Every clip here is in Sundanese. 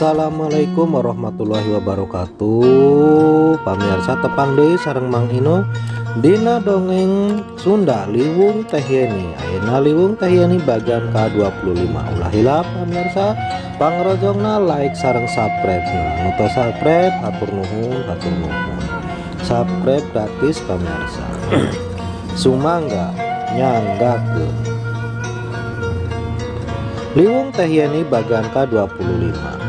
Assalamualaikum warahmatullahi wabarakatuh. Pamirsa, tepang deui sareng Mang Ino dina dongeng Sunda Liwung Teh Yeni. Ayeuna Liwung Teh Yeni bagian ka-25. Ulah hilap pamirsa, pangrojongna like sareng subscribe. Nah, nu tos subscribe hatur nuhun, hatur nuhun. Subscribe gratis pamirsa. Sumangga nyanggakeun. Liwung Teh Yeni bagian ka-25.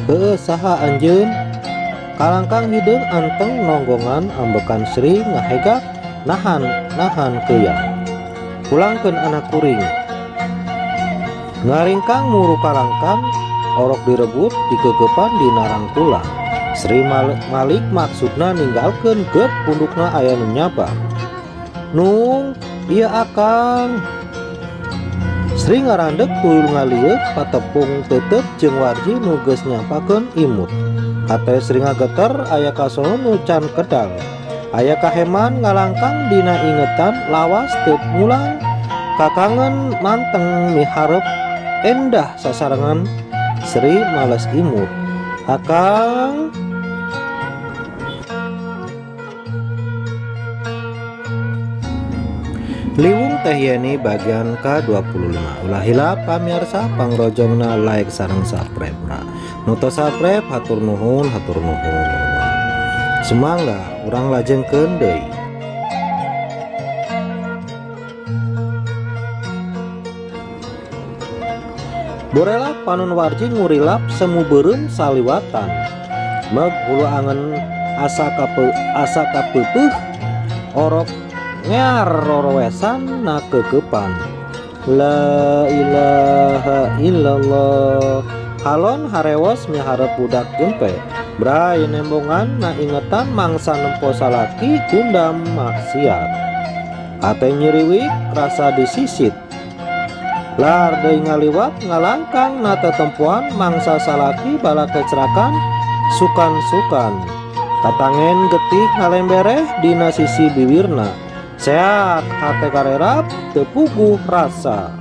Heueuh, saha anjeun? Kalangkang hideung anteng nonggongan ambekan Sri ngahegak nahan nahan keuyang. Pulangkeun anak kuring. Ngaringkang muru kalangkang orok direbut dikekepan dina rangkulan. Sri malik maksudna ninggalkeun gep pundukna aya nu nyaba. Nung, ieu akang. Sri ngarandeg tuluy ngalieuk patepung tetep jeung Warji nu geus nyampakeun imut. Hate Sri ngageter aya kasono nu can kedal. Aya kaheman ngalangkang dina ingetan lawas teu mulang kakangen manteng miharep endah sasarengan. Sri males imut. Akang. Liwung Teh Yeni bagian ka-25. Ulah hilap pamirsa, pangrojongna like sareng subscribe na. Nu tos subscribe hatur nuhun, hatur nuhun. Sumangga urang lajengkeun deui. Borelak panon Warji ngurilap semu beureum saliwatan. Meg hulu angen asa kape asa kapeupeut orok ngear rorowesan na kekepan. La ilaha illallah. Halon harewos miharep budak jempe. Bray nembongan na ingetan mangsa nempo salaki gundam maksiat. Hate nyiriwik rasa disisit. Lar deui ngaliwat ngalangkang na tetempoan mangsa salaki bala kecerakan sukan-sukan. Katangen getih ngalembereh dina sisi biwirna. Seak hate karerap teu puguh rasa.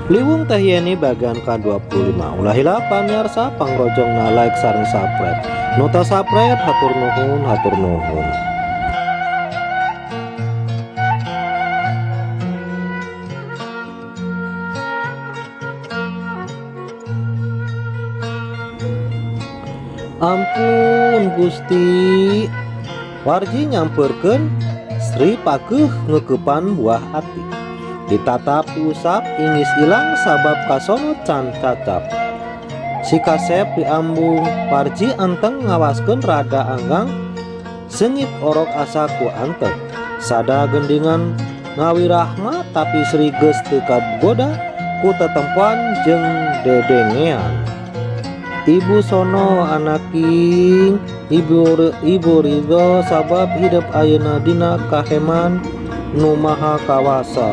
Liwung Teh Yeni bagian ka-25. Ulah hilap pamirsa, pangrojongna like sareng subscribe. Nu tos subscribe hatur nuhun, hatur nuhun. Ampun Gusti. Warji nyamperkeun Sri pageuh ngeukepan buah ati. Ditatap diusap ingis ilang sabab kasono can cacap. Si kasep diambung Warji anteng ngawaskeun rada anggang seungit orok asa ku antep. Sada gendingan ngawirahma tapi Sri geus teu kagoda ku tetempoan jeung dedengean. Ibu sono anaking ibu ridho sabab hidup ayeuna dina kaheman nu maha kawasa.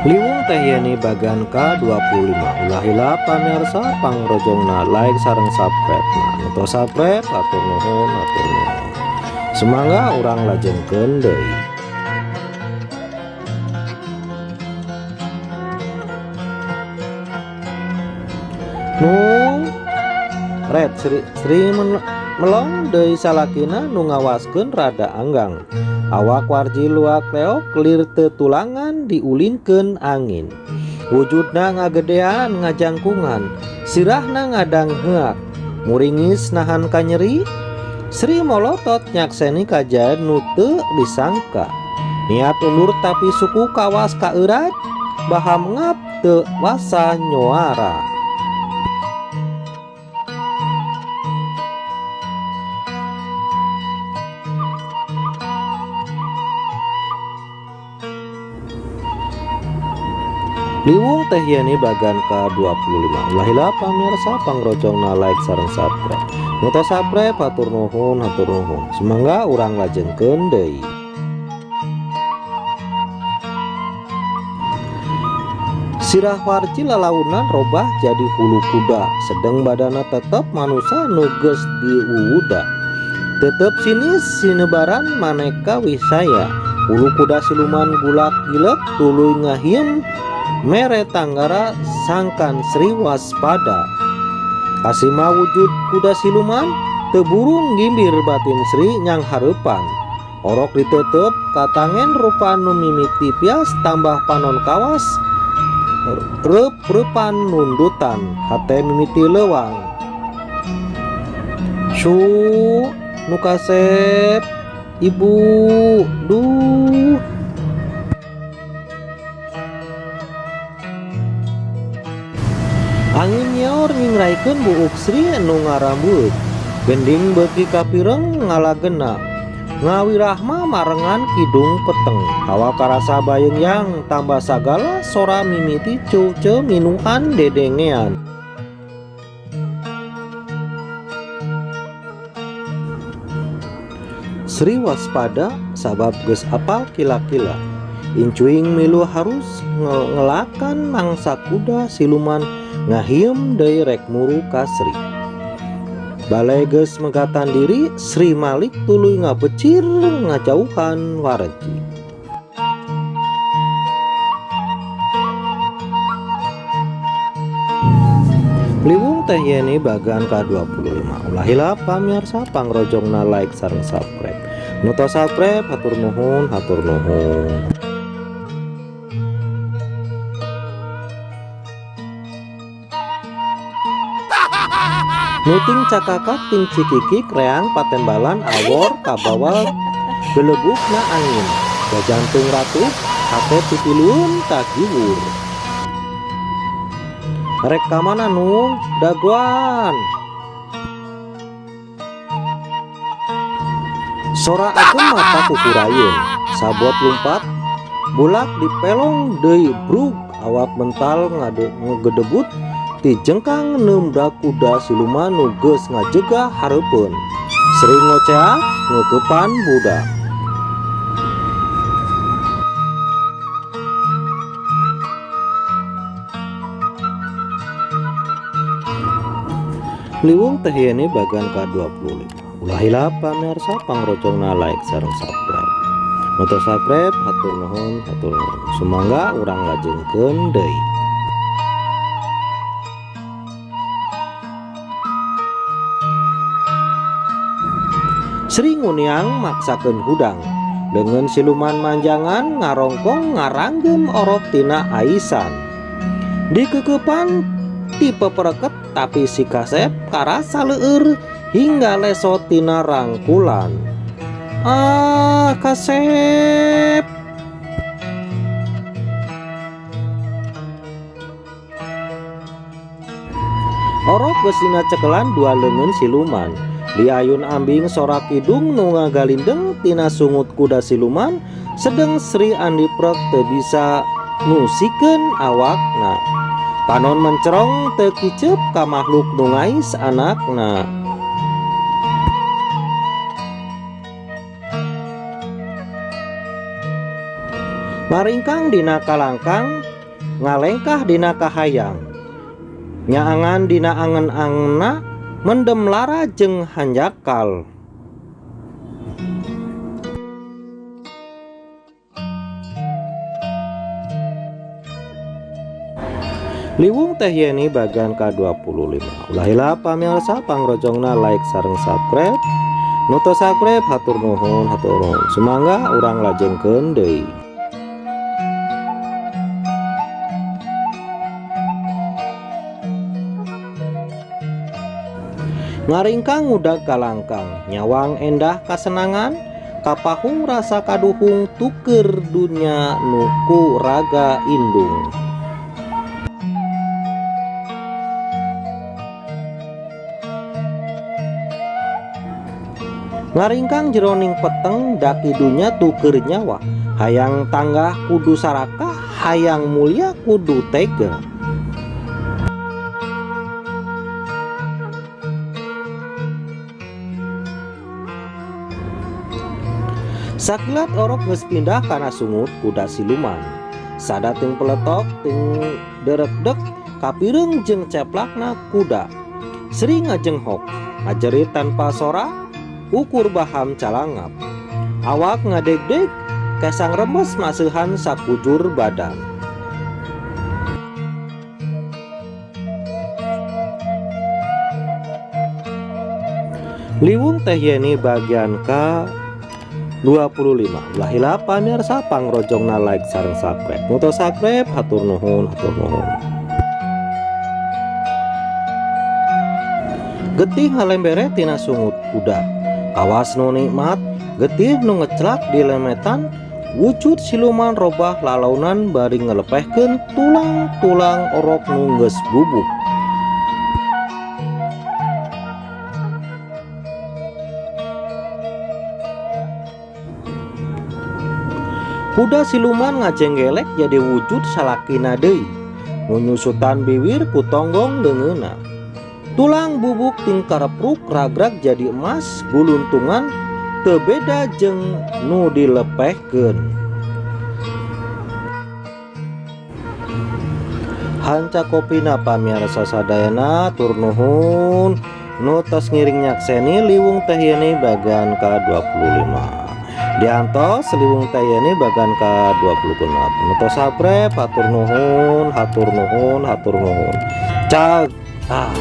Liwung Teh Yeni bagian ka-25. Ulah hilap pamirsa, pangrojongna like sareng subscribe. Nah, nu tos subscribe hatur nuhun, hatur nuhun. Sumangga urang lajengkeun deui. Nung red Sri melong deui salakina nu ngawaskeun rada anggang. Awak Warji luak leok lir teu tulangan diulinkeun angin. Wujudna ngagedean ngajangkungan, sirahna ngadang heuak. Muringis nahan kanyeri. Sri molotot nyakseni kajaen nu teu disangka. Niat ulur tapi suku kawas kaeurat, baham ngap teu wasa nyoara. Liwung Teh Yeni bagian ka-25. Ulah hilap pamirsa, pangrojongna like sareng subscribe. Nu tos subscribe hatur nuhun, hatur nuhun. Sumangga urang lajengkeun deui. Sirah Warji lalaunan robah jadi hulu kuda, sedeng badana tetep manusa nu geus diwuwuda. Tetep sinis sinebaran maneka wisaya. Hulu kuda siluman gulak gilek tuluy ngahiem mere tanggara sangkan Sri waspada. Kasima wujud kuda siluman teu burung gimbir batin Sri nyang hareupan. Orok diteuteup katangen rupa nu mimiti pias tambah panon kawas reup-reupan nundutan hate mimiti leuwang. Su nu kasep ibu duh. Angin nyaur nyingraikeun buuk Sri nu ngarambueut. Gending beuki kapireng ngalagena. Ngawirahma marengan kidung peteng. Hawa karasa bayeung tambah sagala sora mimiti ceuceu minuhan dedengean. Sri waspada sabab geus apal kila-kila. Incuing milu harus ngelakan mangsa kuda siluman ngahiem deui rek muru ka Sri. Balai geus megatan diri, Sri Malik tuluy ngabecir ngajauhan Warji. Liwung Teh Yeni bagan ka-25. Ulah hilap pamirsa pangrojongna like sareng subscribe. Nu tos subscribe hatur nuhun, hatur nuhun. Nuting cakakak ting cikikik reang patembalan awor kabawa gelebukna angin. Jajantung ratuh hate pipilueun kagiwur. Rek ka mana nung dagoan. Sora ageng mata kukurayun, sabot lumpat, bulak dipelong deui brug awak mental ngegedebut ti jengkang neumbrak kuda siluman nu geus ngajegah hareupeun. Sri ngoceak ngeukepan budak. Liwung Teh Yeni bagan ka-25. Ulah hilap pamirsa pangrojongna like sareng subscribe. Nu tos subscribe hatur nuhun, hatur nuhun. Sumangga urang lajengkeun deui. Sri nguniang maksakeun hudang. Leungeun siluman manjangan ngarongkong ngaranggem orok tina aisan. Dikeukepan ti pepereket tapi si kasep karasa leueur hingga lesot tina rangkulan. Ah, kasep. Orok geus dina cekelan dua leungeun siluman. Diayun ambing sora kidung nu ngagalindeng tina sungut kuda siluman, sedeng Sri Andi Prek teu bisa ngusikeun awakna. Panon mencerong teu kiceup ka makhluk nu ngais anakna. Maringkang dina kalangkang, ngalengkah dina kahayang. Nyaangan dina angen-angenna, mendem lara jeung hanjakal. Liwung Teh Yeni bagan ka-25. Ulah hilap pamirsa pangrojongna like sareng subscribe. Nu tos subscribe hatur nuhun, hatur nuhun. Sumangga urang lajengkeun deui. Ngaringkang ngudag kalangkang, nyawang endah kasenangan, kapahung rasa kaduhung tuker dunya nuku raga indung. Ngaringkang jeroning peteng daki dunya tuker nyawa, hayang tanggah kudu sarakah, hayang mulia kudu tega. Sakilat orok geus pindah kana sungut kuda siluman. Sada ting peletok ting Derekdek kapireung jeung ceplakna kuda. Sri ngajenghok, ngajerit tanpa sora, ukur baham calangap. Awak ngadegdeg, kesang remes maseuhan sakujur badan. Liwung Teh Yeni bagian ka 25. Ulah hilap pamirsa, pangrojongna like sareng subscribe. Nu tos subscribe hatur nuhun, hatur nuhun. Getih ngalembere tina sungut kuda. Kawas nu nikmat, getih nu ngeclak di lemetan, wujud siluman robah lalaunan bari ngalepehkeun tulang-tulang orok nu geus bubuk. Kuda siluman ngajenggelek jadi wujud salakina deui, nu nyusutan biwir ku tonggong leungeunna. Tulang bubuk tingkarepruk ragrag jadi emas guluntungan teu beda jeung nu dilepehkeun. Hanca kopina pamirsa sadayana, tur nuhun nu tos ngiring nyakseni Liwung Teh Yeni bagian ka-25. Diantos Liwung Teh Yeni bagian ka-26. Nu tos subscribe hatur nuhun, hatur nuhun, hatur nuhun. Cag ah.